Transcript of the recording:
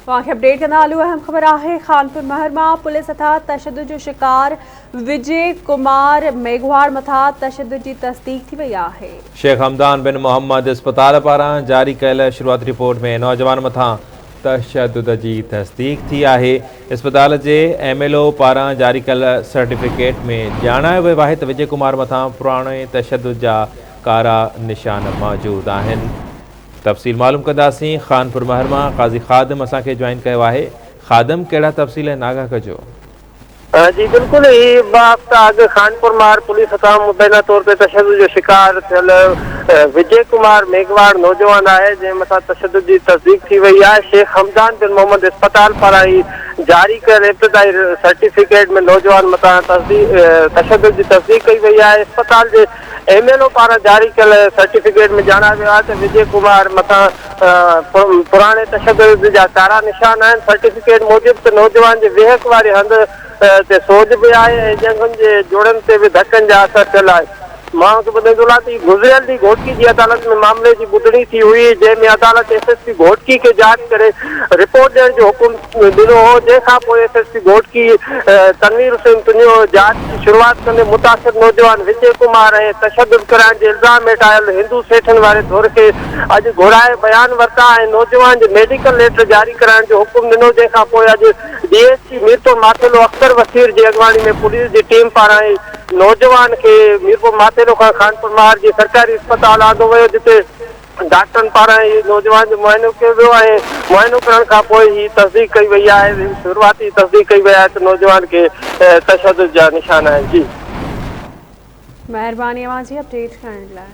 اوهان کي اپڊيٽ ڪندا هلون اهم خبر آهي خانپور مهر مان پوليس هٿان تشدد جو شڪار وجي ڪمار ميگهواڙ مٿان تشدد جي تصديق ٿي وئي آهي. شيخ حمدان بن محمد اسپتال پاران جاري ڪيل شروعاتي رپورٽ ۾ نوجوان مٿان تشدد جي تصديق ٿي آهي. اسپتال جي ايم ايل او پاران جاري ڪيل سرٽيفڪيٽ ۾ ڄاڻايو ويو آهي ته وجي ڪمار مٿان پراڻي تشدد جا ڪارا نشان موجود آهن. تفصيل معلوم ڪنداسين خانپور مهر مان قاضي خادم اسان کي جوائن ڪيو آهي خادم ڪهڙا تفصيل ۽ آگاهه ڪجو. جي بلڪل هي ٻه هفتا اڳ خانپور مهر پوليس هٿان مبينا طور تي تشدد جو شڪار ٿيل وجي ڪمار ميگهواڙ نوجوان آهي جنهن مٿان تشدد جي تصديق ٿي وئي آهي شيخ حمدان بن محمد اسپتال پاران ئي جاري ڪيل ابتدائي سرٽيفڪيٽ ۾ نوجوان مٿان تشدد جي تصديق ڪئي وئي آهي اسپتال جي ايم ايل او پاران جاري ڪيل سرٽيفڪيٽ ۾ ڄاڻايو ويو آهي ته وجي ڪمار مٿان پراڻي تشدد جا ڪارا نشان آهن، سرٽيفڪيٽ موجب ته نوجوان جي ويهڪ واري هنڌ تي سوڄ به آهي ۽ ڄنگهن جي جوڙن تي به ڌڪن جا اثر ٿيل آهي. مان کي ٻڌائيندو هلان ته گذريل ڏينهن گهوٽڪي جي عدالت ۾ معاملي جي ٻڌڻي ٿي هئي جنهن ۾ عدالت ايس ايس پي گهوٽڪي کي جاچ ڪري رپورٽ ڏيڻ جو حڪم ڏنو هو جنهن کان پوء S S P Ghotki Tanveer Hussain Tunio جاچ جي شروعات ڪندي متاثر نوجوان وجي ڪمار ۽ تشدد ڪرائڻ جي الزام هيٺ آيل هندو سيٺن واري ڌر کي اڄ گهرائي بيان ورتا ۽ نوجوان جي ميڊيڪل ليٽر جاري ڪرائڻ جو حڪم ڏنو جنهن کان پوء اڄ D S P Mirpur Mathelo Akhtar Waseer جي اڳواڻي ۾ پوليس جي ٽيم پاران نوجوان کي ميرپور ماٿيلو کان خانپور مهر جي سرڪاري اسپتال آندو ويو جتي ڊاڪٽرن پاران هي نوجوان جو معائنو ڪيو ويو ۽ معائنو ڪرڻ کان پوء هي تصديق ڪئي وئي آهي شروعاتي تصديق ڪئي وئي آهي ته نوجوان کي تشدد جا نشان آهن جي. مهرباني اوهان جي اپڊيٽ ڪرڻ لاء.